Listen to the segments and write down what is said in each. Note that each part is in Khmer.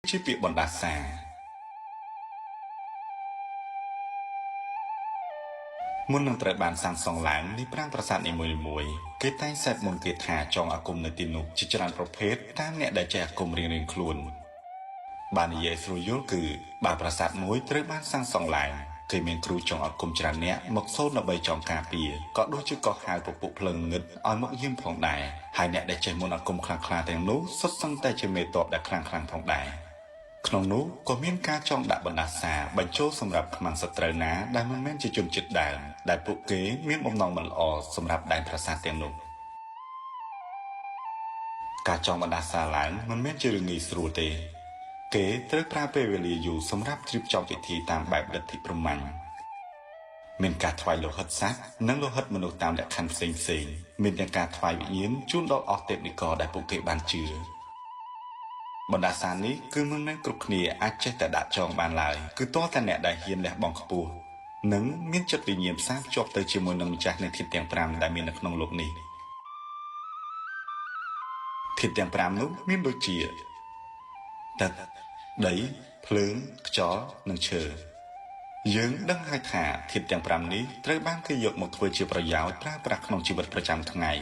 ជាពាក្យបណ្ដាសាមុននឹងត្រូវបានសាងសង់ឡើងនៃប្រាង្គប្រាសាទនីមួយៗគេតែងសេពមន្តគាថាចងអាគមនៅទីនោះជាច្រើនប្រភេទតាមអ្នកដែលចេះអាគមរៀងៗខ្លួនបាននិយាយស្រួលយល់គឺបើប្រាសាទមួយត្រូវបានសាងសង់ឡើងគេមានគ្រូចងអាគមច្រើនអ្នកមកសូត្រដើម្បីចងការពារក៏ដូចជាកោះហៅពពួកភ្លើងងឹតឲ្យមកយាមផងដែរហើយអ្នកដែលចេះមន្តអាគមខ្លាំងៗទាំងនោះសុទ្ធសឹងតែជាមេតបដែលខ្លាំងៗផងដែរក្នុងនោះក៏មានការចងដាក់បណ្ដាសាបញ្ចូលសម្រាប់ខ្មាំងសត្រូវណាដែលមិនមែនជាជនជាតិដើមដែលពួកគេមានបំណងមិនល្អសម្រាប់ដែនប្រាសាទទាំងនោះការចងបណ្ដាសាឡើងមិនមែនជារឿងងាយស្រួលទេគេត្រូវប្រើពេលវេលាយូរសម្រាប់រៀបចំពិធីតាមបែបលទ្ធិព្រហ្មញ្ញមានការថ្វាយលោហិតសត្វនិងលោហិតមនុស្សតាមលក្ខខណ្ឌផ្សេងៗមានទាំងការថ្វាយវិញ្ញាណជូនដល់អស់ទេពនិករដែលពួកគេបានជឿបណ្ដាសានេះគឺមិនមែនគ្រប់គ្នាអាចចេះតែដាក់ចងបានឡើយគឺទាល់តែអ្នកដែលហ៊ានលះបង់ខ្ពស់និងមានចិត្តវិញ្ញាណផ្សារភ្ជាប់ទៅជាមួយនឹងម្ចាស់នៃធាតុទាំង5ដែលមាននៅក្នុងលោកនេះធាតុទាំង5នោះមានដូចជាទឹកដីភ្លើងខ្យល់និងឈើយើងដឹងហើយថាធាតុទាំង5នេះត្រូវបានគេយកមកធ្វើជាប្រយោជន៍ប្រើប្រាស់ក្នុងជីវិតប្រចាំថ្ងៃ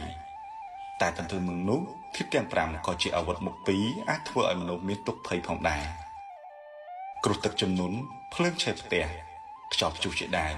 តែទន្ទឹមនឹងនោះធាតុទាំង5ក៏ជាអាវុធមុខពីរអាចធ្វើឲ្យមនុស្សមានទុក្ខភ័យផងដែរគ្រោះទឹកជំនន់ភ្លើងឆេះផ្ទះខ្យល់ព្យុះជាដើម